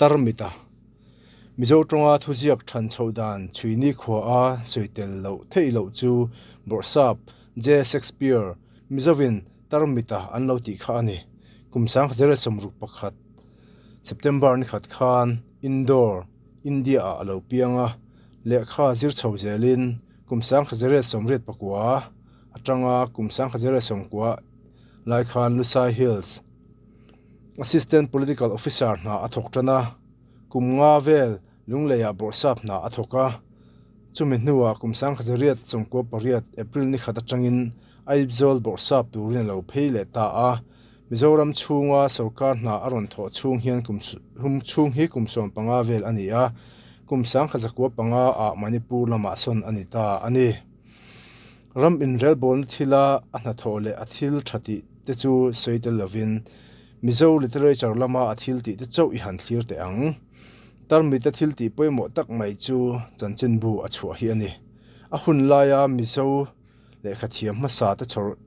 Tarmita, Mizo tawnga thuziak than chhoh dan chhui nikhua a sawi tel loh theih loh chu Bawrhsap J. Shakespeare Mizovin Tarmita an lo tih kha a ni. Kum 1961 September ni khat khan Indore, India-ah a lo piang a, lehkha zir chho zelin kum 1989 atanga kum 1990 lai khan Lusai Hills Assistant Political Officer hna a thawk tan a, kum nga vel Lungleiah bawrhsap hna a thawk a. Chumi hnuah kum 1998 April ni khat atangin Aizawl bawrhsap turin a lo phei leh ta a. Mizoram chhunga sorkar hna a rawn thawh chhung hian kum chhung hi kum 15 vel a ni a, kum 1995 ah Manipur lamah sawn a ni ta a ni. Ram inrelbawlna thila a hnathawh leh a thil tha tih te chu sawi tel lovin Mizo literature lama a thil tih te chauh i han thlir teh ang. Tarmita thil tih pawimawh tak mai chu chanchinbu a chhuah hi a ni. A hun laia Mizo lehkhathiam hmasa te chhawr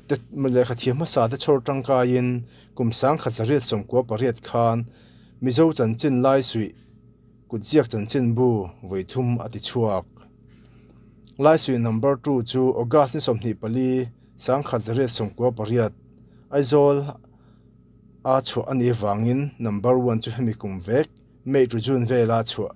te lehkhathiam hmasa te chhawr tangkaiin kum 1998 khan Mizo chanchin lai suih kutziak chanchinbu vawi thum a ti chhuak. Lai suih number two chu August ni 24 1998 Aizawl a chhuah a nih avangin number one chu hemi kum vek May to June vela chhuah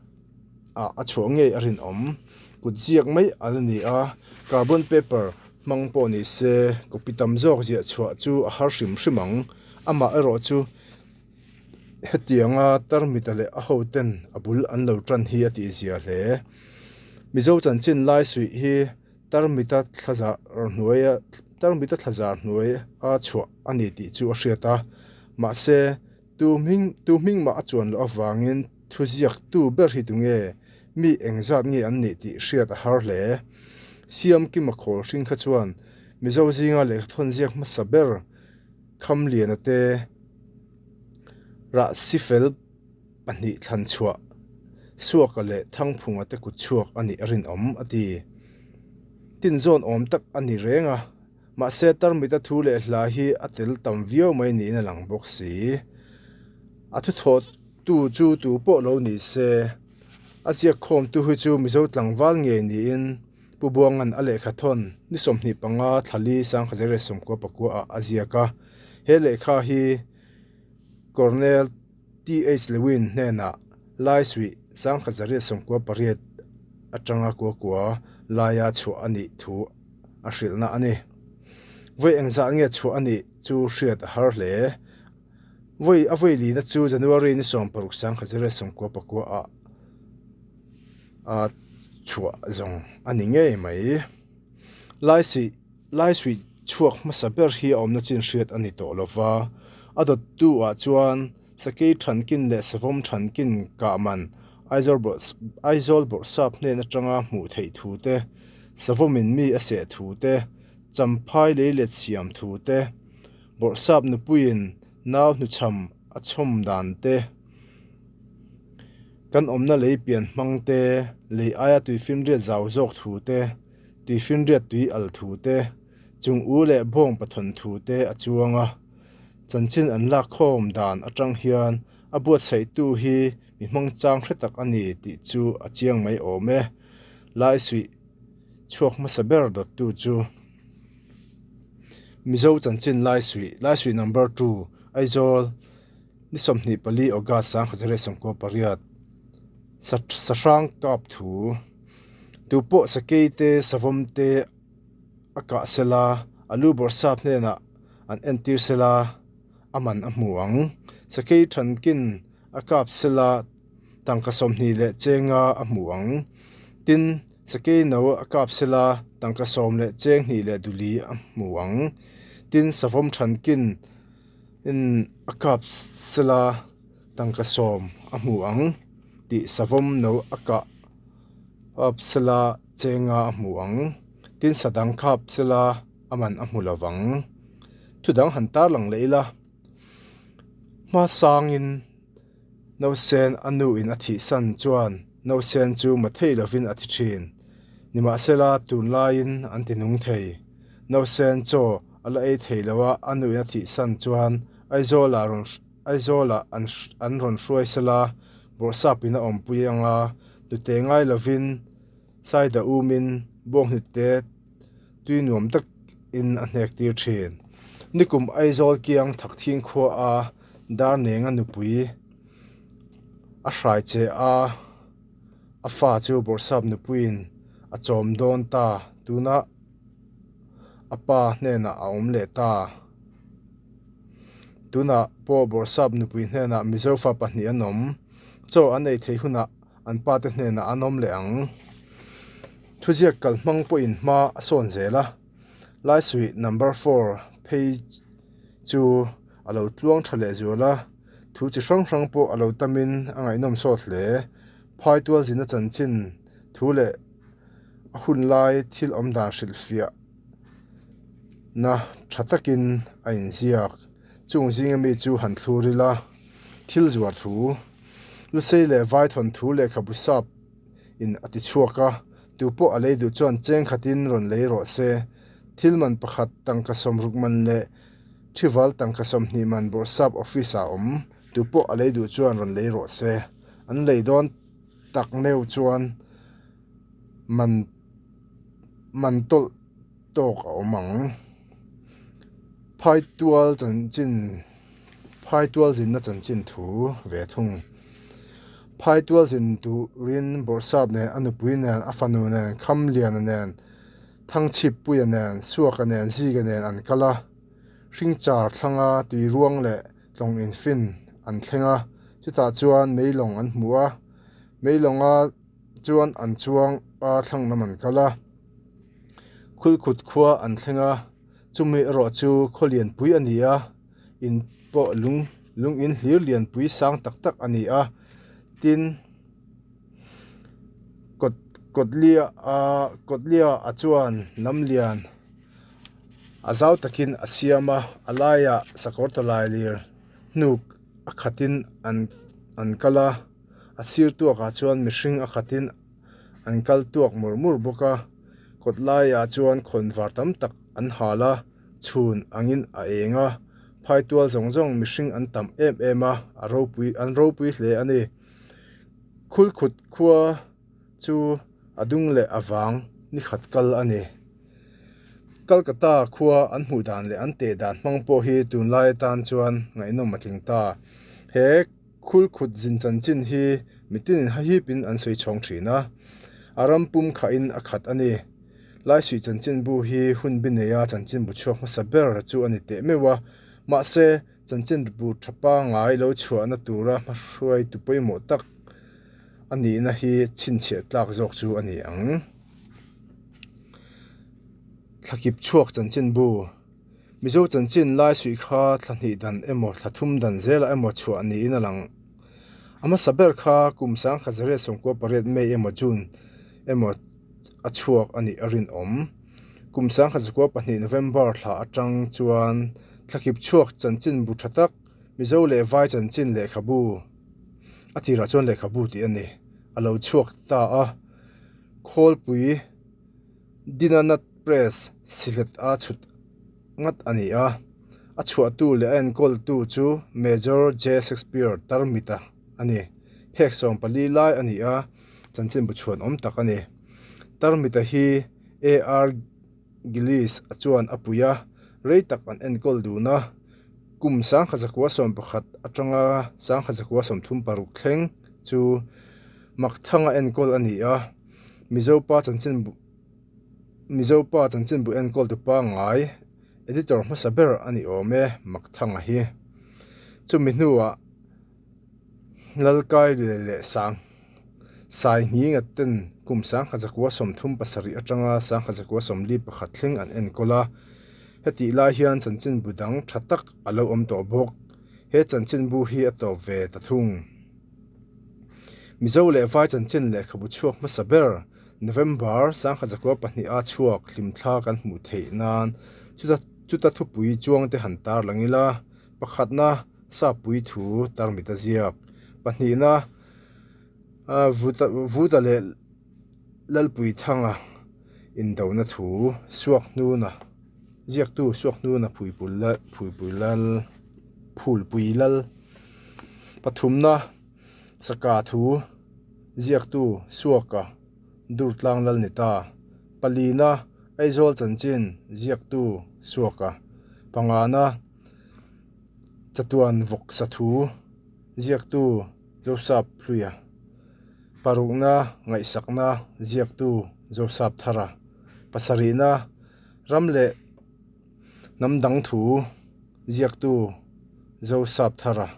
ah a chhuah ngei a rinawm. Kut ziak mai a la ni a, carbon paper hmang pawh ni se copy tam zawk ziah chhuah chu a har hrim hrim ang. Amah erawh chu hetianga tarmita leh a hoten a bul an lo tan hi a tihzia hle. Mizo chanchin lai suih hi Tarmita thlazar hnuaia Tarmita thlazar hnuai a chhuah a ni tih chu a hriat a, mahse tu hming tu hming mah a chuan loh avangin thuziak tu ber hi tunge mi engzat nge an nih tih hriat a har hle. Siam Kima khawl hring kha chuan Mizo zinga lehkhathawn ziak hmasa ber Khamliana te Rahsi fel pahnih thlan chhuah Suaka leh Thangphunga te kut chhuak a nih a rinawm, a ti. Tinzawn awm tak a ni reng a, mahse Tarmita thu leh hla hi a tel tam viau mai niin a lang bawk si. A thuthawhtu chu tu pawh lo ni se, a ziak khawmtu hi chu Mizo tlangval ngei niin Pu Buanga'n a lehkha thawn ni 25 thlali 1994 ah a ziak a, he lehkha hi Colonel TH Lewin hnenah Laisuih 1998 atanga kuakua laia chhuah a nih thu a hrilhna a ni. Vawi engzah nge chhuah a nih chu hriat a har hle. Vawi a vawi lina chu January ni 16 1994 ah a chhuah zawng a ni ngei mai. Laisuih Laisuih chhuak hmasa ber hi a awmna chin hriat a ni tawh lo va, a dawttu ah chuan Sakei Thankin leh Savawm Thankin kah man Aizawl Bawrhsap hnen atanga hmuh theih thu te, Savawmin mi a seh thu te, Champhai leilet siam thu te, Bawrhsap nupuiin nau hnuchham a chhawm dan te, kan awmna lei pian hmang te, lei aia tuifinriat zau zawk thu te, Tuifinriat tui al thu te, chung u leh bawng pathawn thu te a chuang a. Chanchin an lak khawm dan atang hian a buatsaihtu hi mi hmang chang hre tak a ni tih chu a chiang mai awm e. Laisuih chhuak hmasa ber dawttu chu Mizo chanchin Laisuih, Laisuih number two, Aizawl ni 24 August 1998, Sahrang kap thu. Tu pawh sakei te savawm te a kah sela a lu bawrhsap hnenah an entir sela a man a hmu ang. Sakei thankin a kap sela tangka 20 leh chenga a hmu ang. Tin, sakei no a kap sela tangka 10 leh cheng hnih leh duli a hmu ang. Tin, savawm thankin a kap sela tangka 10 a hmu ang tih savawm no a kah Kap sela chenga a hmu ang, tin sadang kap sela a man a hmu lovang. Thudang han tarlang leh ila, hmasangin nausen a nuin a thihsan chuan nausen chu ma thei lovin a thi thin. Nimahsela tunlaiin an ti nung thei. Nausen chaw a la ei thei lo a, a nuin a thihsan chuan Aizawlah rawn. Aizawlah an an rawn hruai sela, Bawrhsapin a awmpui anga hnute ngai lovin Saida umin bawnghnute tui nuam takin a hnek tir thin. Nikum Aizawl kiang Thakthing khua a Darnenga nupui a hrai che a, a fa chu Bawrhsap nupuiin a chawm dawn ta, tunah a pa hnenah a awm leh ta. Tunah pawh Bawrhsap nupui hnenah Mizo fa pahnih an awm. Chaw an ei theih hunah an pa te hnenah an awm leh ang. Thuziak kal hmang pawhin hma a sawn zel a, Laisuih number four phei chu a lo tluang tha leh zual a, thu chi hrang hrang pawh a lo tamin a ngaihnawm sawt hle. Phaitual zina chanchin thu leh a hun lai thil awm dan hrilhfiah na tha takin a inziak. Chung zinga mi chu han thlur ila, thil zuar thu, Lusei leh Vaithawn thu lehkhabu sap in a ti chhuak a, tupawh a lei duh chuan cheng khatin rawn lei rawh se. Thil man pakhat tangka sawmruk man leh thival tangka 20 man bawrhsap office ah awm, tupawh a lei duh chuan rawn lei rawh se. An lei dawn tak meuh chuan man man tawlh tawk a awm ang. Phaitual chanchin Phaitual zinna chanchin thu ve thung. Phaitual zin turin Bawrhsap nen, a nupui nen, a fanu nen, Khamliana nen, Thangchhippuia nen, Suaka nen, Zika nen an kal a. Hringchar thlanga tuiruang leh tlawng infin an thleng a, chutah chuan meilawng an hmu a. Meilawnga chuan an chuang a thlang lam an kal a. Khulkhut khua an thleng a, chumi erawh chu khaw lianpui a ni a, in pawh lung lung in hlir lianpui sang tak tak a ni a, tin kawt kawtlia a kawtlia a chuan lam lian a zau takin a siam a, a laiah sakawr tawlailir hnuk a khatin an an kal a, a sir tuakah chuan mihring a khatin. An kal tuak mur mur bawk a, kawt laiah chuan khawn var tam tak an hal a, chhun angin a eng a, phaitual zawng zawng mihring an tam em em a, a ropui an ropui hle a ni. Khulkhut khua chu a dung leh a vang ni khat kal a ni. Kolkata khua an hmuh dan leh an teh dan hmang pawh hi tunlai atan chuan ngaihnawm a tling ta. He. Khulkhut zin chanchin hi mitinin hahipin an sawi chhawng thin a, a ram pum khahin a khat a ni. Laisuih chanchinbu hi hun bi neia chanchinbu chhuak hmasa ber chu a ni teh meuh a, mahse, chanchinbu tha pangngai lo chhuahna tura hmahruaitu pawimawh tak a nihna hi chhinchhiah tlak zawk chu a ni ang. Thlakip chhuak chanchinbu. Mizo chanchin lai suih kha thla hnih dan emaw thla thum dan zelah emaw chhuah niin a lang. A hmasa ber kha kum 1898 May emaw June emaw a chhuak a nih a rinawm. Kum 1902 November thla atang chuan thlakip chhuak chanchin bu tha tak Mizo leh Vai chanchin lehkhabu a tirah chuan lehkhabu tih a ni a lo chhuak ta a. Khawlpui. Dinanath Press sihlet a chhut ngat a ni a, a chhuahtu leh a enkawltu chu Major J. Shakespeare Tarmita a ni. Phek 14 lai a ni a, chanchinbu chhuan awm tak a ni. Tarmita hi AR. Gillis a chuan a pui a, rei tak an enkawl dun a, kum 1911 atanga 1936 thleng chu Makthanga enkawl a ni a. Mizopa chanchinbu Mizopa chanchinbu enkawltu pangngai editor hmasa ber a ni awm e Makthanga hi. Chumi hnuah Lalkaile leh Sang Saihninga ten kum 1937 atanga 1941 thleng an enkawl a. Hetih lai hian chanchinbu dang tha tak a lo awm tawh bawk. He chanchinbu hi a tawp ve ta thung. Mizo leh Vai chanchin lehkhabu chhuak hmasa ber November 1902 a chhuak hlimthla kan hmuh theih nan chuta thupui chuangte han tar lang ila, pakhatna Sappui thu tarmit a ziak, pahnihna Vuta leh Lalpuithanga indona thu Suakhnuna ziaktu Suakhnuna Phuipui Lal Phulpui Lal. Pathumna, Saka thu ziaktu Suaka Durtlang lal ni ta. Palina, Aizawl chanchin ziaktu Suaka. Pangana, Chatuan vawksa thu ziaktu Josap Hluia. Parukna, Ngaihsakna ziaktu Josap Thara. Pasarihna, Ram leh Hnam dang thu ziaktu Josap Thara.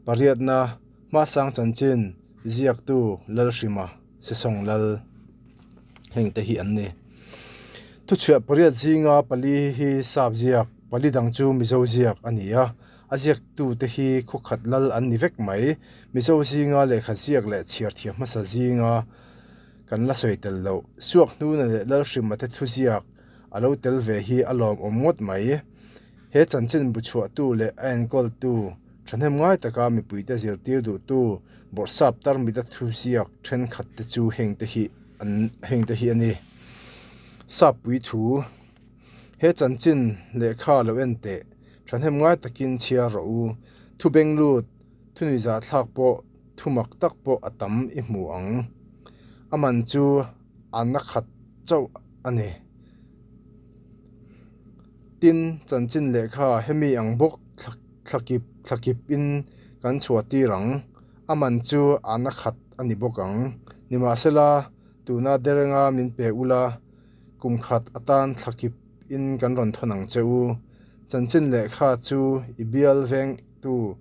Pariatna, Hmasang chanchin ziaktu Lalhrima Sesawng Lal heng te hi an ni. Thuchhuah pariat zinga pali hi sap ziak, pali dang chu Mizo ziak a ni a. A ziaktute hi khawkhat lal an ni vek mai. Mizo zinga lehkha ziak leh chhiar thiam hmasa zinga kan la sawi tel loh. Suak hnuna leh Lalhrima te thuziak a lo tel ve hi a lawmawm ngawt mai. He chanchin bu chhuahtu leh a enkawltu thahnem ngai taka mipuite zirtir duhtu Bawrhsap Tarmita thuziak thenkhat te chu hengte hi an hengte hi a ni. Sappui thu, He chanchin lehkha lo en teh, thahnem ngai takin chhiar rawh u. Thu beng lut, thunui zahthlak pawh thu mak tak pawh a tam i hmu ang. A man chu a na khat chauh a ni. Tin, chanchin lehkha hemi ang bawk thlakip thlakip in kan chhuah tir ang. A man chu a na khat a ni bawk ang. Nimahsela, tuna derenga min pe ula, kum khat atan thlakip in kan rawn thawn ang che u. Chanchin lehkha chu i bial vengtu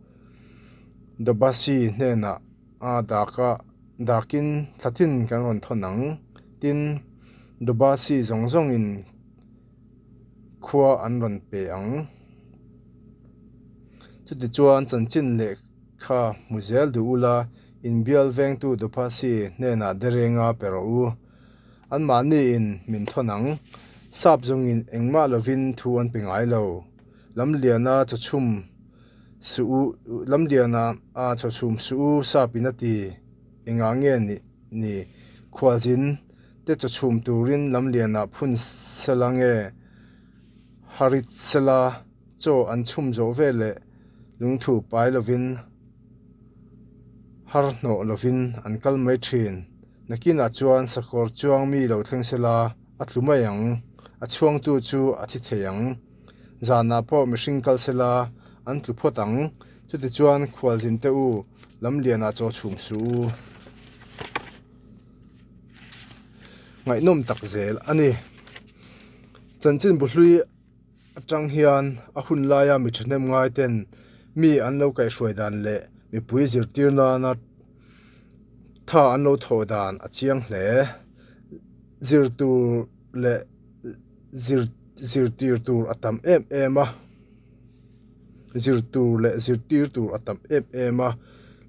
Dobasi hnenah a dak a, dakin thlatin kan rawn thawn ang. Tin, Dobasi zawng zawngin khua an rawn pe ang. Chutichuan chanchin lehkha hmu zel duh ula, inbial vengtu Dobasi hnenah derenga pe rawh u. Anmahniin min thawn ang. Sap zawngin engmah lovin thu an pe ngai lo. Lamliana chawchhum Suh u, Lamliana a chawchhum suh u Sapin a ti. Engah nge ni ni? Khualzin te chawchhum turin Lamliana phun sela nge Harit sela chaw an chhum zawh veleh lungthu pai lovin har hnawh lovin an kal mai thin. Nakinah chuan sakawr chuang mi lo thleng sela a tlu mai ang, a chhuangtu chu a thi thei ang. Zanah pawh mihring kal sela an tlu phawt ang. Chutichuan khualzin te u, lamlianah chaw chhum suh u. Ngaihnawm tak zel a ni. Chanchin bu hlui atang hian a hun laia mi thahnem ngai ten mi an lo kaihhruai dan leh mipui zirtir nana tha an lo thawh dan a chiang hle. Zir tur leh zir zirtir tur a tam em em a zir tur leh zirtir tur a tam em em a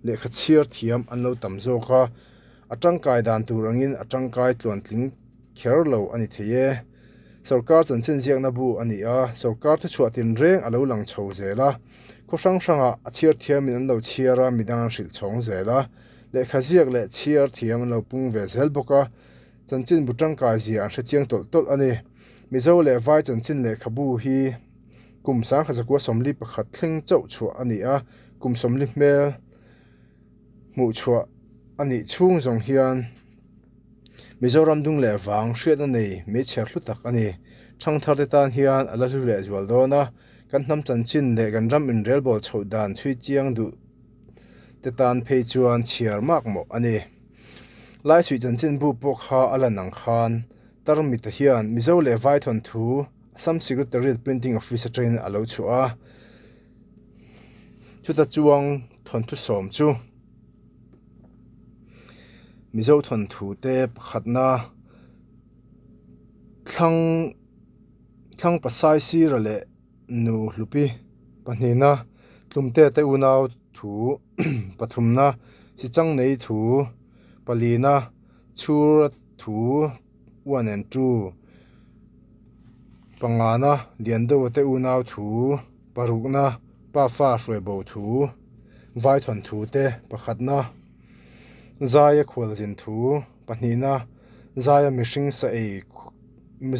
lehkha chhiar thiam an lo tam zawk a a tangkai dan tur angin a tangkai tluan tling kher lo a ni thei e sorkar chanchin ziakna bu a ni a sorkar thuchhuah tinreng a lo lang chho zel a khaw hrang hrangah a chhiar thiamin an lo chhiar a midang an hrilh chhawng zel a lehkha ziak leh chhiar thiam an lo pung ve zel bawk a. Chanchin bu tangkai zia an hre chiang tawlh tawlh a ni. Mizo leh Vai chanchin lehkhabu hi kum 1941 thleng chauh chhuah a ni a, kum 40 hmel hmuh chhuah a nih chhung zawng hian Mizoram dung leh vang hriatna nei meichher hlu tak a ni. Thangthar te tan hian a la hlu leh zual dawn a, kan hnam chanchin leh kan ram inrelbawl chhoh dan chhui chiang duh te tan phei chuan chhiar mak mawh a ni. Laisuih chanchinbu pawh kha a lan ang khan Tarmita hian Mizo leh Vai thawnthu Assam Secretariat Printing Office atangin a lo chhuah a, chuta chuang thawnthu sawm chu Mizo thawnthu te pakhatna thlang thlang pasai sira leh nu hlupi pahnihna tlumte te unau thu pathumna sichang nei thu palina chhura thu one and two pangana lian deuha te unau thu parukna pafa hruai bo thu vaithawn thu te pakhatna zaia khualzin thu pahnihna zaia mihring sa ei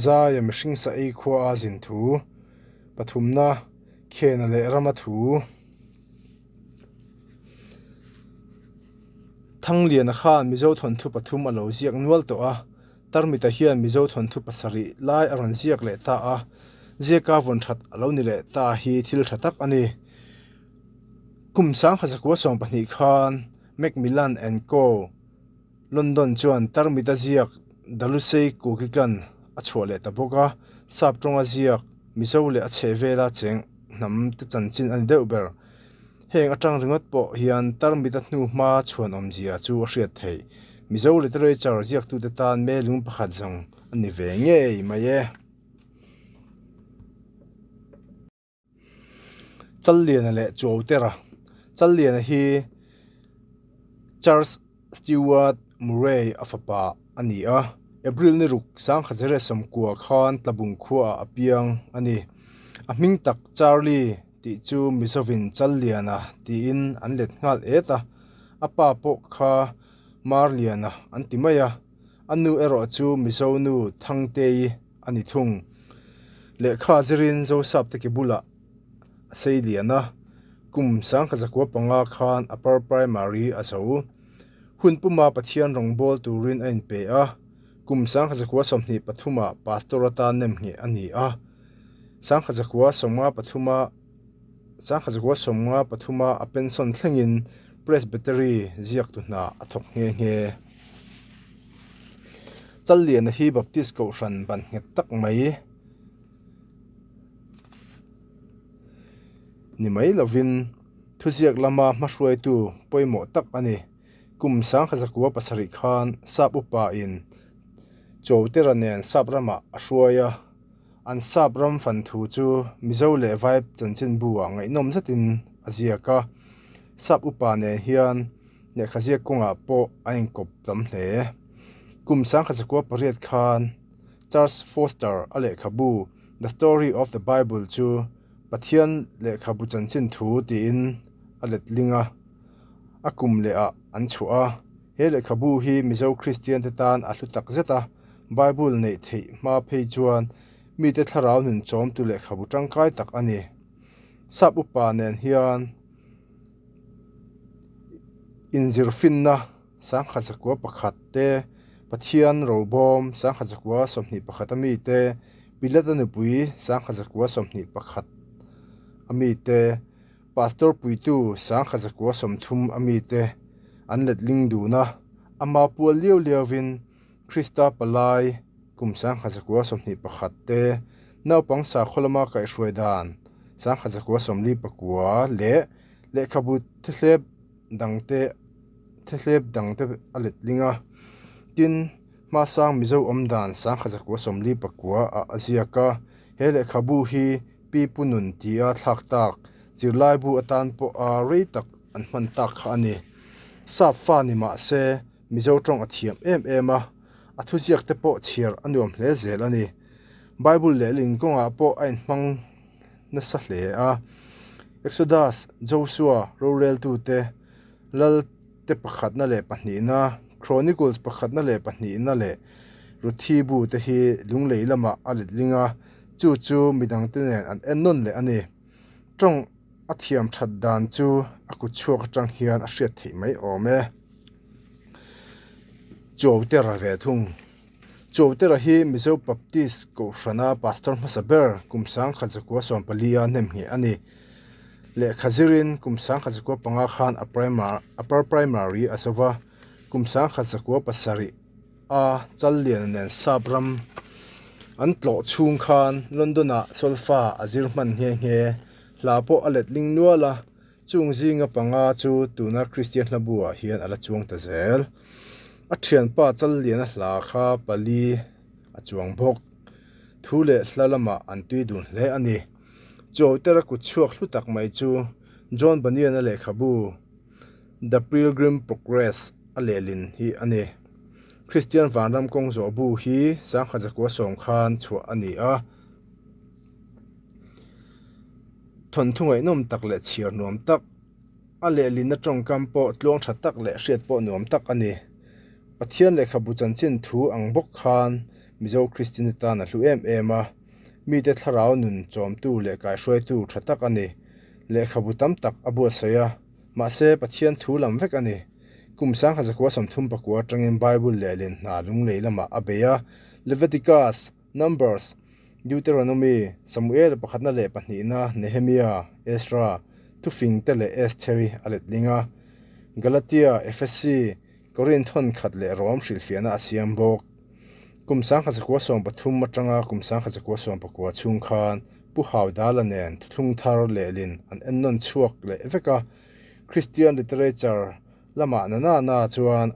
zaia mihring sa ei khua a zin thu pathumna khena leh rama thu. Thangliana khan Mizo thawnthu pathum a lo ziak nual tawh a, Tarmita hian Mizo thawnthu pasarih lai a rawn ziak leh ta a, ziaka vawn that a lo ni leh ta hi thil tha tak a ni. Kum 1912 khan Macmillan and Co. London chuan Tarmita ziak Dalusei Kukikan a chhuah leh ta bawk a, Sap tawnga ziak Mizo leh a chhehvela cheng hnam te chanchin a ni deuh ber. Heng atang ringawt pawh hian Tarmita hnu hma chhuan awmzia chu a hriat theih. Mizo literature ziaktute tan melung pakhat zawng a ni ve ngei mai e. Challiana leh Chuautera Challiana hi Charles Stewart Murray a fapa a ni a, April ni ruk 1990 khan Tlabung khuaah a piang a ni. A hming tak Charlie tih chu Mizovin Challiana tiin an let nghal et a, a pa pawh kha Marliana an ti mai a, a nu erawh chu Mizo nu Thangtei a ni thung. Lehkha zirin Zosap te ke bulah a sei lian a, kum 1905 khan Upper Primary a zo. Hun puma Pathian rawngbâwl turin a inpe a, kum 1923-ah Pastor atan nemngheh a ni a. 1953 1953 a pension thlengin Presbytery ziaktu hna a thawk nghe nghe. Challiana hi Baptist Kohhran ban nghet tak mai ni mai lovin thuziak lama hmahruaitu pawimawh tak a ni. Kum 1907 khan Sap upa in Chawtera nen Sap ramah a hruai a, an Sap ram fan thu chu Mizo leh Vai chanchinbu ah ngaihnawm zetin a ziak a. Sap upa nen hian Lehkha ziak kawngah pawh a inkawp tam hle. Kum 1908 khan Charles Foster a lehkhabu The Story of the Bible chu Pathian lehkhabu chanchin thu tiin a letling a, a kum lehah an chhuah a. He lehkhabu hi Mizo Kristiante tan a hlu tak zet a, Bible neih theih hma phei chuan mite thlarau nun chawmtu lehkhabu tangkai tak a ni. Sap upa nen hian. Inzirfinna 1901 te, Pathian robawm 1921 a mi te, Pilata nupui 1921 a mi te, Pastor puitu 1930 a mi te an letling dun a, ama pual liau liauvin Krista palai kum 1921 te, naupang sakhaw lama kaihhruai dan 1949 leh Lehkhabu thihlep dangte thihlep dangte a letling a, tin, hmasang Mizo awm dan 1949 ah a ziak a, he lehkhabu hi Pi Pu Nun tia thlak tak zirlaibu atan pawha rei tak an hman tak kha a ni. Sap fa ni mah se Mizo tawng a thiam em em a, a thuziak te pawh chhiar a nuam hle zel a ni. Bible lehling kawngah pawh a inhmang nasa hle a. Exodus, Josua, roreltute, Lalte pakhatna leh pahnihna, Chronicles pakhatna leh pahnihna leh Ruthi bu te hi lunglei lamah a letling a, chu chu midangte nen an en nawn leh a ni. Tawng a thiam that dan chu a kut chhuak atang hian a hriat theih mai awm e. Chuautera ve thung. Chawtera hi Mizo Baptist Kohhrana pastor hmasa ber kum 1914 a hnemngheh a ni. Lehkha zirin kum 1905 khan a Upper Primary a zo va, kum 1907 a Challiana nen Sap ram an tlawh chhung khan London-ah solfa a zir hman nghe nghe. Hla pawh a letling nual a, Chung zinga panga chu tuna Kristian hlabu-ah hian a la chuang ta zel. A thianpa Challiana hla kha pali a chuang bawk. Thu leh hla lamah an tui dun hle a ni. Chawtera kut chhuak hlu tak mai chu John Bunyan-a lehkhabu The Pilgrim Progress a lehlin hi a ni. Kristian Vanram kawng zawh bu hi 1910 khan chhuah a ni a. Thawnthu ngaihnawm tak leh chhiar nuam tak, a lehlinna tawngkam pawh tluang tha tak leh hriat pawh nuam tak a ni. Pathian lehkhabu chanchin thu ang bawk khan Mizo Kristian te tan a hlu em em a, mite thlarau nun chawmtu leh kaihruaitu tha tak a ni. Lehkhabu tam tak a buatsaih a, mahse Pathian thu lam vek a ni. Kum 1939 atangin Bible lehlin hna lunglei lamah a bei a, Leviticus, Numbers, Deuteronomy, Samuel pakhatna leh pahnihna, Nehemia, Ezra, Thufingte leh Estheri a letling a, Galatia, Ephesi, Korinth hawn khat leh Rom hrilhfiahna a siam bawk. Kum 1913 atanga kum 1919 chhung khan Pu Haudala nen thuthlung thar lehlin an ennawn chhuak leh vek a, Christian literature lamah na na na chuan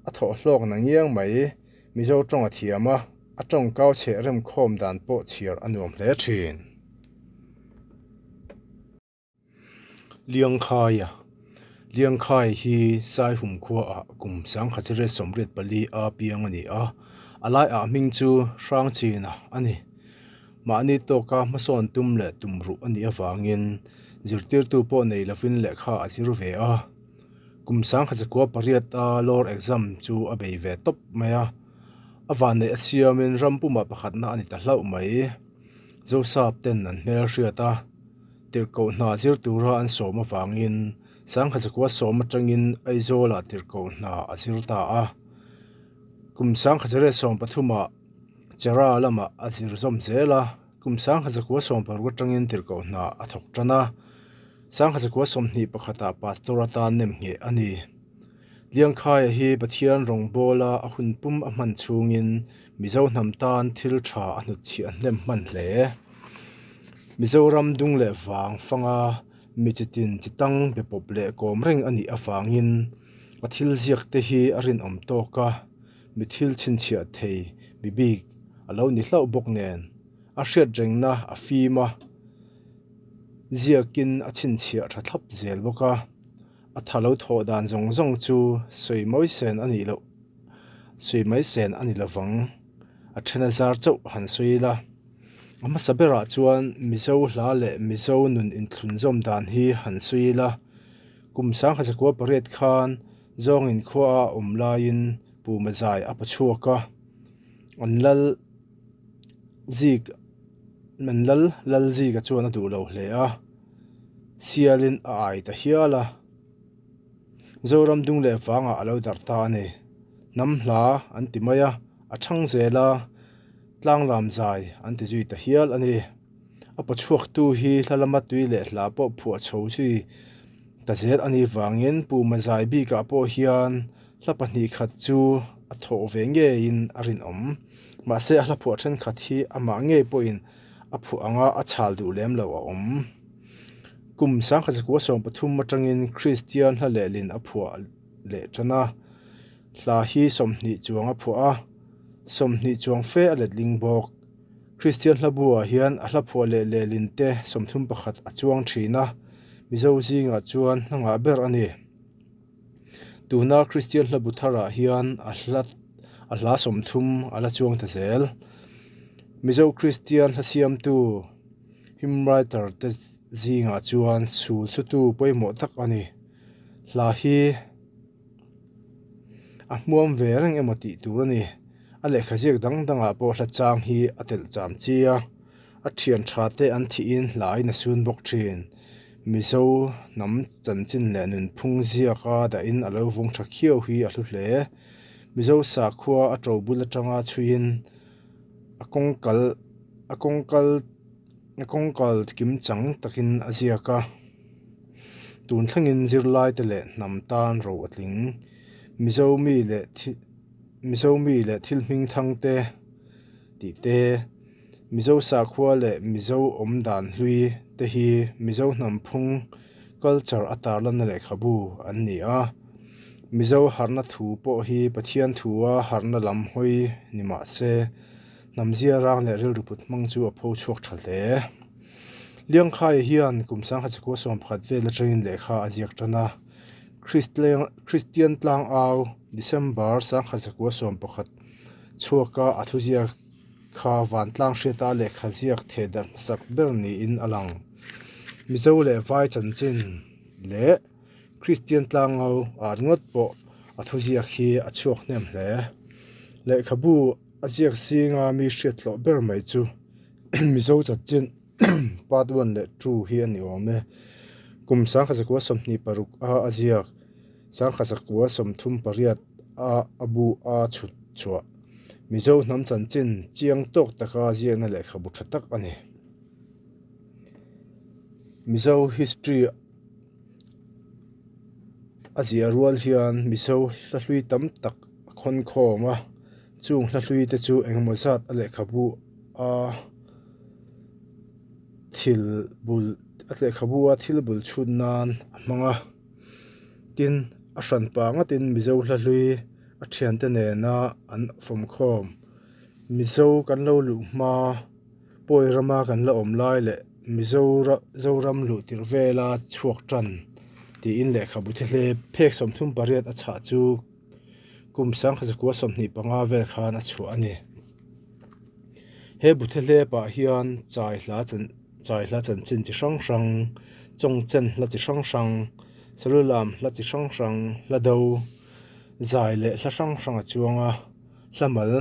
a thawh hlawk na ngiang mai. Mizo tawng a thiam a, a tawng kau chheh remkhawm dan pawh chhiar a nuam hle thin. Liangkhaia Liangkhai hi Saihum khuaah kum 1984 a piang a ni a, a laiah hming chu Hrangchina a ni. Mahni tawka hmasawn tum leh tum ruh a nih avangin zirtirtu pawh nei lovin lehkha a zir ve a. Kum 1908 a Lore exam chu a bei ve tawp mai a, a vanneih a siamin ram pumah pakhatna a ni ta hlauh mai. Zosap ten an hmel hriat a, tirhkoh hna zir tura an sawm avangin 1910 atangin Aizawlah tirhkoh hna a zir ta a. Kum 1913 ah Chera lamah a zir zawm zel a, kum 1916 atangin tirhkoh hna a thawk tan a. 1921 ah Pastor atan nem ngheh a ni. Liangkhaia hi Pathian rawngbawla a hun pum a hman chhungin Mizo hnam tan thil tha a hnutchhiah hnem hman hle. Mizoram dung leh vang fanga mi chitin chi tang be pawp leh kawm reng a nih avangin a thil ziak te hi a rinawm tawk a, mi thil chhinchhiah thei mi bik a lo ni hlauh bawk nen a hriat rengna a fim a, ziakin a chhinchhiah tha thlap zel bawk a. A tha lo thawh dan zawng zawng chu sawi mawi sen a nih loh, sawi mai sen a ni lovang. A then a zar chauh han sawi ila. A hmasa berah chuan Mizo hla leh Mizo nun inthlunzawm dan hi han sawi ila. Kum 1908 khan Zawngin khua a awm laiin Puma zai a pachhuak a, an lal zik an lal lal zika chuan a duh lo hle a. Sialin a ai ta hial a, Zoram dung leh vangah a lo darh ta a ni. Hnam hla an ti mai a, a chhang zel a, tlanglam zai an ti zui ta hial a ni. A pawchhuaktu hi hla lama tui leh hla pawh phuah chho zui ta zel a nih vangin Puma zai bikah pawh hian hla pahnih khat chu a thawh ve ngeiin a rinawm. Mahse a hla phuah thenkhat hi amah ngei pawhin a phuah anga a chhal duh lem lo a awm. Kum 1913 atangin Kristian hla lehlin a phuah leh tan a, hla hi 20 chuang a phuah a, 20 chuang fe a letling bawk. Kristian hla buah hian a hla phuah leh lehlin te 31 a chuang thin a, Mizo zingah chuan hla ngah ber a ni. Tuna Kristian hla bu tharah hian a hla a hla 30 a la chuang ta zel. Mizo Kristian hla siamtu hymn writer te zingah chuan sul sutu pawimawh tak a ni. Hla hi a hmuam ve reng emaw tih tur a ni. A lehkha ziak dang dangah pawh hla chang hi a telh cham chi a. A thian tha te an thihin hlaiin a sun bawk thin. Mizo hnam chanchin leh nunphung ziaka dahin a lo vawng tha khiau hi a hlu hle. Mizo sakhua a to bul atanga chhuiin a kawng kal a kawng kal a kawng kal kim chang takin a ziak a. Tun thlengin zirlai te leh hnam tan ro a tling. Mizo mi leh Mizo mi leh thil hming thang te tih te. Mizo sakhua leh Mizo awm dan hlui te hi Mizo hnam phung culture a tarlanna lehkhabu an ni a. Mizo harhna thu pawh hi Pathian thua harhna lam hawi ni mah se, hnam zia rang leh rilru put hmang chu a pho chhuak tha hle. Liangkhaia hian kum 1911 vel atangin lehkha a ziak tan a. Kristian Tlangau December 1911 chhuaka a thuziak Kha vantlang hriata lehkha ziak theh darh hmasak ber niin a lang. Mizo leh Vai chanchin leh Kristian tlangau ah ringawt pawh a thuziak hi a chhuak hnem hle. Lehkhabu a ziak zinga mi hriat hlawh ber mai chu Mizo chanchin part one leh two hi a ni awm e. Kum 1926 a a ziak. 1938 a a bu a chhut chhuah Mizo hnam chanchin chiang tawk taka ziakna lehkhabu tha tak a ni. Mizo history a ziah rual hian Mizo hla hlui tam tak a khawn khawm a, chung hla hlui te chu engemaw zat a lehkhabu a thil bul a lehkhabu a thil bul chhut nan a hmang a, tin a hran pah ngatin Mizo hla hlui a thiante nena an fawmkhawm. Mizo kan lo luh hma pawi rama kan la awm lai leh Mizo Zoram luh tirh vela chhuak tan tiin lehkhabu thi hle phek 38 a chhah chu kum 1925 vel khan a chhuah a ni. He bu thi hlepah hian chai hla chan chai hla chanchin chi hrang hrang, chawngchen hla chi hrang hrang, salulam hla chi hrang hrang, hla do, zai leh hla hrang hrang a chuang a, hla mal,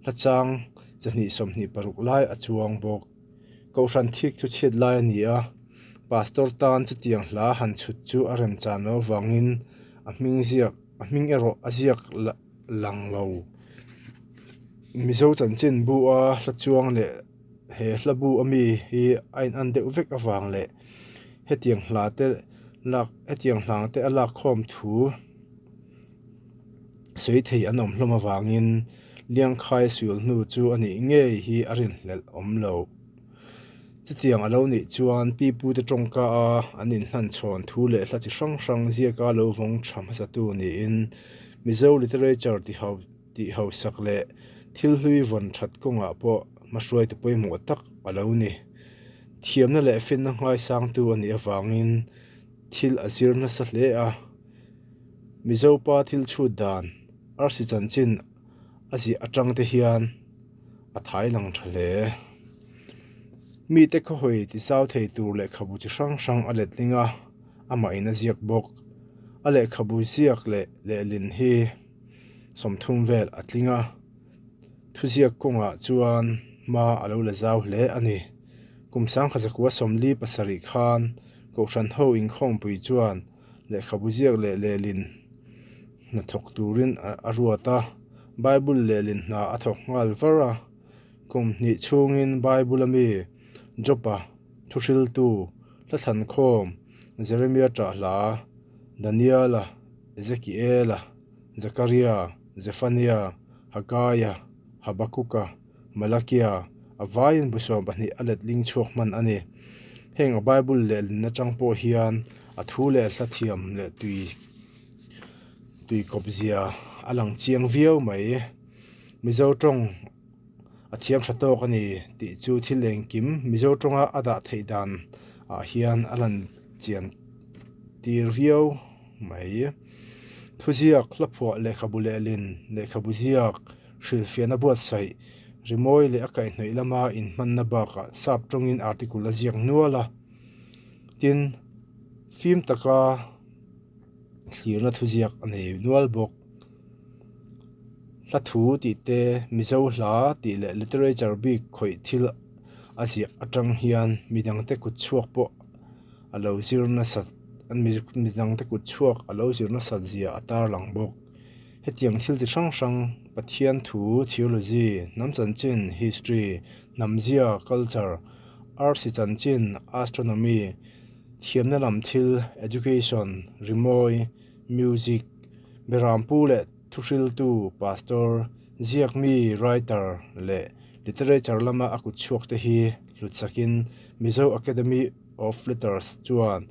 hla chang chahnih 26 lai a chuang bawk. Kohhran thik chu chhiat lai a ni a, Pastor tan chutiang hla han chhut chu a remchan loh avangin a hming ziak a hming erawh a ziak lang lo. Mizo chanchin bu a hla chuang leh he hla bu ami hi a in an deuh vek avang leh hetiang hla te lak hetiang hlang te a lak khawm thu sawi thei an awm hlawm avangin Liangkhai sul hnu chu a nih ngei hi a rinhlelh awm lo. Chutiang a lo nih chuan pi pute tawngka a an inhlan chhawn thu leh hla chi hrang hrang ziaka lo vawng tha hmasatu niin Mizo literature tih hausak leh thil hlui vawn that kawngah pawh hmahruaitu pawimawh tak a lo ni. Thiamna leh finna nghaisangtu a nih avangin thil a zir nasa hle a. Mizo pa thil chhut dan arsi chanchin a ziah atang te hian a thai lang tha hle. Mite khawhawi ti zau thei tur lehkhabu chi hrang hrang a letling a, amah in a ziak bawk. A lehkhabu ziak leh lehlin hi 30 vel a tling a, thuziak kawngah chuan hma a lo la zau hle a ni. Kum 1947 khan Kohhran ho inkhawmpui chuan lehkhabu ziak leh lehlin hna thawk turin a ruat a, Bible lehlin hna a thawk nghal var a. Kum hnih chhungin Bible a mi Job-a thuhriltu Hla-thlankhawm, Jeremia ṭahhla, Daniela, Ezekiela, Zakaria, Zephania, Hagaia, Habakuka, Malakia, a vaiin bu 12 a letling chhuak hman a ni. Heng a Bible lehlin atang pawh hian a thu leh hla thiam leh tui tui kawp zia a lang chiang viau mai. Mizo tawng a thiam tha tawk a ni tih chu thil engkim Mizo tawnga a dah theih dan ah hian a lan chian tir viau mai. Thuziak, hlaphuah, lehkhabu lehlin, lehkhabu ziak, Hrilhfiahna buatsaih, rimawi leh a kaihhnawih lama inhmanna bakah sap tawngin article a ziak nual a. Tin, fim taka thlirna thuziak a nei nual bawk. Hla thu tih te, Mizo hla tih leh literature bik khawih thil a ziah atang hian midangte kut chhuak pawh a lo zir nasat, midangte kut chhuak a lo zir nasat zia a tarlang bawk. Hetiang thil chi hrang hrang, Pathian thu, theology, hnam chanchin, history, hnam zia, culture, arsi chanchin, astronomy, thiamna lam thil, education, rimawi, music, berampu leh thuhriltu, pastor, ziakmi, writer, leh literature lama a kut chhuak te hi hlutsakin Mizo Academy of Letters chuan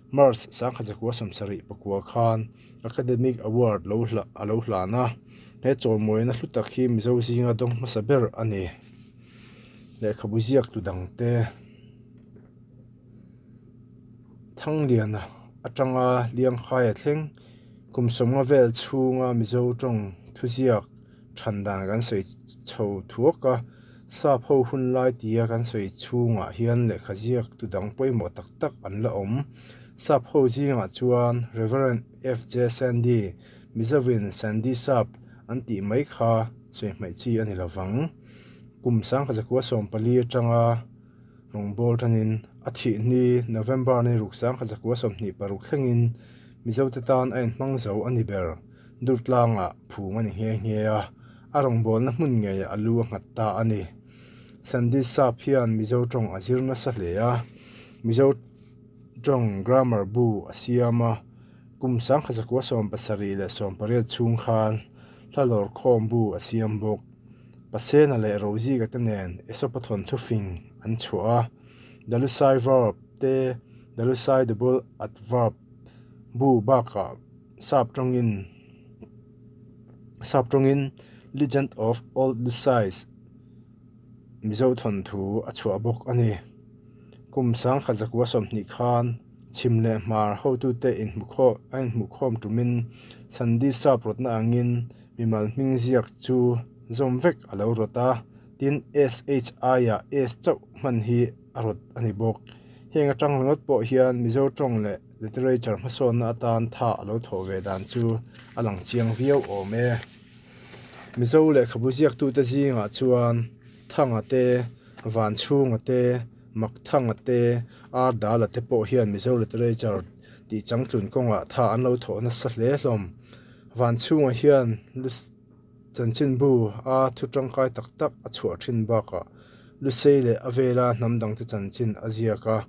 March 1979 khan Academic Award lo hla a lo hlan a, he chawlmawina hlu tak hi Mizo zinga dawng hmasa ber a ni. Lehkhabu ziak tu dangte Thangliana atanga Lianghaia thleng kum 50 vel chhunga Mizo tawng thuziak than dan kan sawi chho thuak a, sap ho hun lai tia kan sawi chhungah hian lehkha ziak tu dang pawimawh tak tak an la awm. Sap ho zingah chuan Rev. FJ Sandy, Mizovin Sandy Sap an tih mai kha sawi hmaih chi a ni lo vang. Kum 1914 atanga rawngbâwl ṭanin a thih ni November ni ruk 1926 thlengin Mizote tan a inhmang zo a ni ber. Durtlangah phum a ni nghe nghe a, a rawngbawlna hmun ngeiah a lu a nghat ta a ni. Sandy Sap hian Mizo tawng a zir nasa hle a, Mizo tawng grammar bu a siam a, kum 1978 chhung khan hla lawrkhawm bu a siam bawk. Pasena leh Roziga te nen Aesop-a thawnthu fing an chhuah a, Dalusai verb te Dalusai double adverb bu bakah sap tawngin sap tawngin Legend of Old Lusais Mizo thawnthu a chhuah bawk a ni. Kum 1920 khan chhim leh hmar hotute inhmukhawm a inhmuhkhawm tumin Sandi sap rawtna angin mimal hming ziak chu zawm vek a lo rawt a, tin SHI-ah S chauh hman hi a rawt a ni bawk. Heng atang ringawt pawh hian Mizo tawng leh literature hmasawnna atan tha a lo thawh ve dan chu a lang chiang viau awm e. Mizo lehkhabu ziaktute zingah chuan Thanga te, Vanchhunga te, Makthanga te, Ardala te pawh hian Mizo literature tih changtlun kawngah tha an lo thawh nasa hle hlawm. Vanchhunga hian Chanchinbu a thu tangkai tak tak a chhuah thin bakah Lusei leh a vela hnam dangte chanchin a ziak a,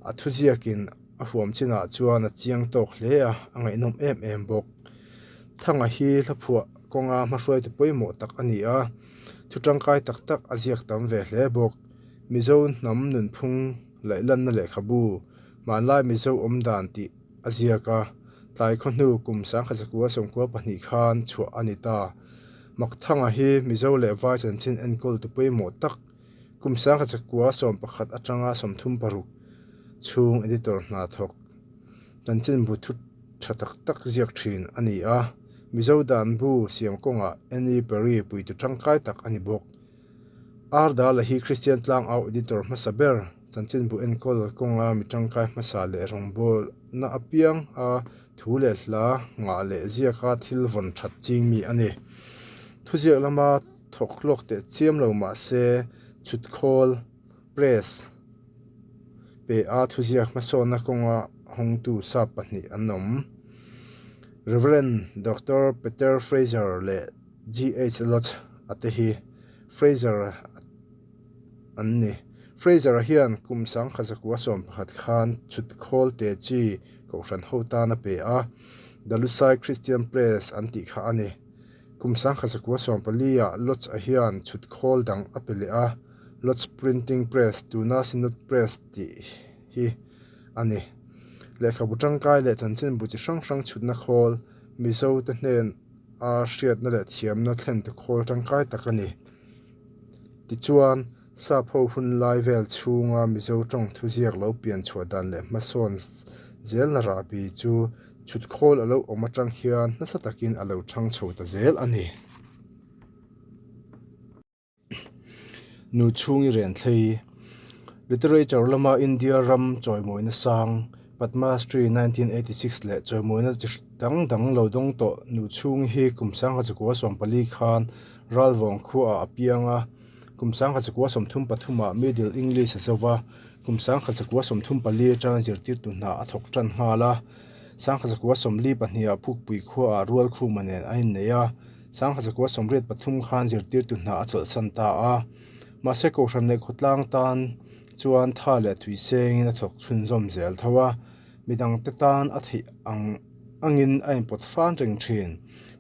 a thuziakin a huam chinah chuan a chiang tawk hle a, a ngaihnawm em em bawk. Thanga hi hlaphuah kawnga hmahruaitu pawimawh tak a ni a, thu tangkai tak tak a ziak tam ve hle bawk. Mizo hnam nunphung laihlanna lehkhabu, hmanlai Mizo awmdan tih a ziak a, tlai khaw hnu kum 1992 khan chhuah a ni ta. Makthanga hi Mizo leh Vai chanchin enkawl tu pawimawh tak, kum 1911 atanga 36 chhung editor hna thawk, chanchinbu thu tha tak tak ziak thin a ni a, Mizo dan bu siam kawngah Annie Perry puitu tangkai tak a ni bawk. Ardala hi Kristian tlangau editor hmasa ber. Chanchinbu enkawl kawnga mi tangkai hmasa leh rawngbawlna apiang a thu leh hla nghah leh ziaka thil vawn that ching mi a ni. Thuziak lama thawk hlawk teh chiam lo mah se chhutkhawl, press, pe a thuziak hmasawnna kawnga hawngtu sap pahnih an awm. Rev. Doctor Peter Fraser leh GH Lodge a te hi Fraser a an ni. Fraser hian kum 1911 khan chhutkhawl te chi Kohhran ho tan a pe a, The Lusai Christian Press an tih kha a ni. Kum 1914 ah Lodge-a hian chhutkhawl dang a pe leh a, Lodge Printing Press, tuna Synod Press tih hi a ni. Lehkhabu tangkai leh chanchinbu chi hrang hrang chhutna khawl Mizo te hnen a hriatna leh thiamna thlen tu khawl tangkai tak a ni. Tichuan, Sap ho hun lai vel chhunga Mizo tawng thuziak lo pian chhuah dan leh hmasawn zelna rahbi chu chhutkhawl a lo awm atang hian nasa takin a lo thang chho ta zel a ni. Nu chhungi rian thlei, Literature lama India ram chawimawina sang, Padma Shri 1986 leh chawimawina chi dang dang lo dawng tawh nu chhungi hi kum 1914 khan Ralvawng khuaah a piang a, kum 1933 ah Middle English a zo va, kum 1934 atanga zirtirtu hna a thawk tan nghal a, 1942 ah Phukpui khuaah Rualkhuma nen a innei a, 1983 khan zirtirtu hna a chawlhsan ta a. Mahse Kohhran leh khawtlang tan chuan tha leh thui sengin a thawk chhunzawm zel tho a. Midangte tan a theih ang angin a inpawt fan reng thin.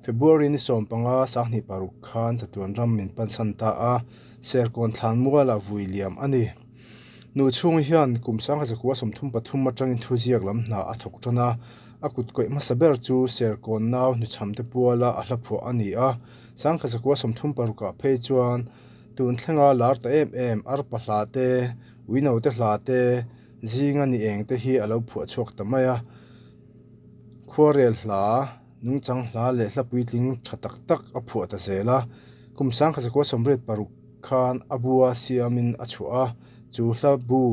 February ni 15 26 khan chatuan ram min pansan ta a, Serkawn thlan mualah vui liam a ni. Nu chhung hian kum 1933 atangin thuziak lam hna a thawk tan a, a kut kawih hmasa ber chu Serkawn nau hnuchhamte puala a hla phuah a ni a, 1936 ah phei chuan tun thlenga lar ta em em arpa hla te, uinote hla te, Zinga ni eng te hi a lo phuah chhuak ta mai a, khuarel hla, nungchang hla leh hla puitling tha tak tak a phuah ta zel a. Kum 1986 khan a bua siamin a chhuah a, chu hla bu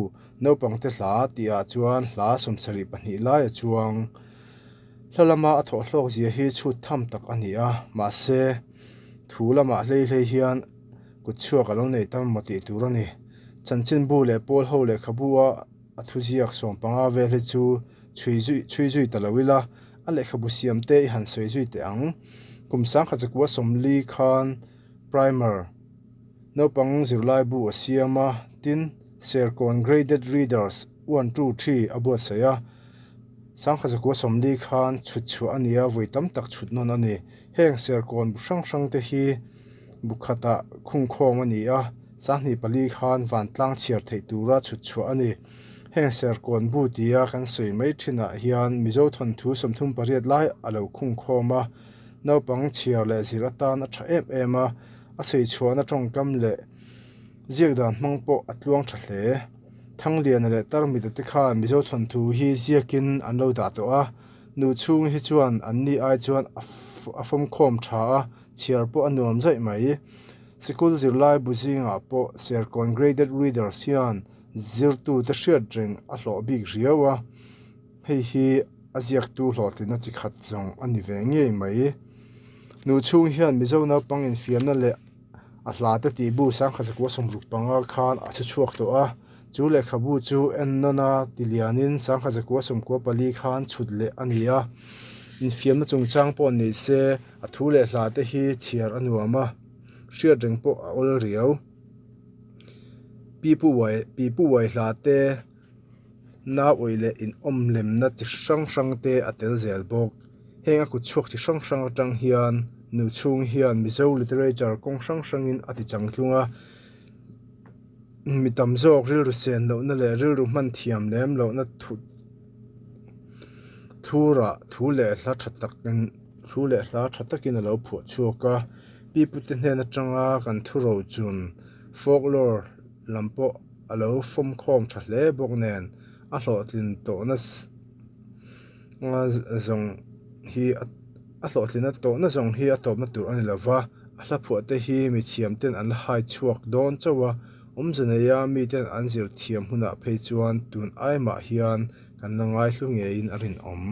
naupangte hla tihah chuan hla 72 lai a chuang. Hla lama a thawh hlawk zia hi chhut tham tak a ni a, mahse thu lamah hlei hlei hian kut chhuak a lo nei tam maw tih tur a ni. Chanchinbu leh pawl ho lehkhabu a a thuziak 15 vel hi chu chhui zui chhui zui ta lo ila. A lehkhabu siam te i han sawi zui teh ang. Kum 1940 khan Primer naupang zirlaibu a siam a, tin, Serkawn Graded Readers one two three a buatsaih a. 1940 khan chhut chhuah a ni a, vawi tam tak chhut nawn a ni. Heng Serkawn bu hrang hrang te hi bu khatah khungkhawm a ni a, 24 khan vantlang chhiar theih tura chhut chhuah a ni. Heng Serkawn bu tia kan sawi mai thinah hian Mizo thawnthu 38 lai a lo khungkhawm a, naupang chhiar leh zir atan a tha em em a, a sawi chhuahna tawngkam leh ziak dan hmang pawh a tluang tha hle. Thangliana leh Tarmita te khan Mizo thawnthu hi ziakin an lo dah tawh a, nu chhung hi chuan an ni ai chuan a fawmkhawm tha a, chhiar pawh a nuam zaih mai. Sikul zirlai bu zingah pawh Serkawn Graded Readers hian zirtute hriat reng a hlawh bik riau a, hei hi a ziaktu hlawhtlinna chi khat zawng a ni ve ngei mai. Nu chhung hian Mizo naupang infiamna leh a hla te tih bu 1965 khan a chhu chhuak tawh a, chu lehkhabu chu ennawn a tilianin 1994 khan chhut leh a ni a. Infiamna chungchang pawh ni se a thu leh hla te hi chhiar a nuam a, hriat reng pawh a awl riau. Pi pu uai pi pu uai hla te nau awih leh inawm lemna chi hrang hrang te a tel zel bawk. Heng a kut chhuak chi hrang hrang atang hian nu chhung hian Mizo literature kawng hrang hrangin a ti changtlung a, mi tam zawk rilru sen lohna leh rilru hman thiam lem lohna thu thurah thu leh hla tha takin thu leh hla tha takin a lo phuah chhuak a. Pi pute hnen atanga kan thu rochun folklore lam pawh a lo fawmkhawm tha hle bawk nen a hlawhtlin tawhna zawng hi a hlawhtlina tawhna zawng hi a tawpna tur a ni lo va, a hla phuah te hi mi thiam ten an la hai chhuak dawn chauh a, awmze neia mi ten an zir thiam hunah phei chuan tun aimah hian kan la ngaihlu ngeiin a rinawm.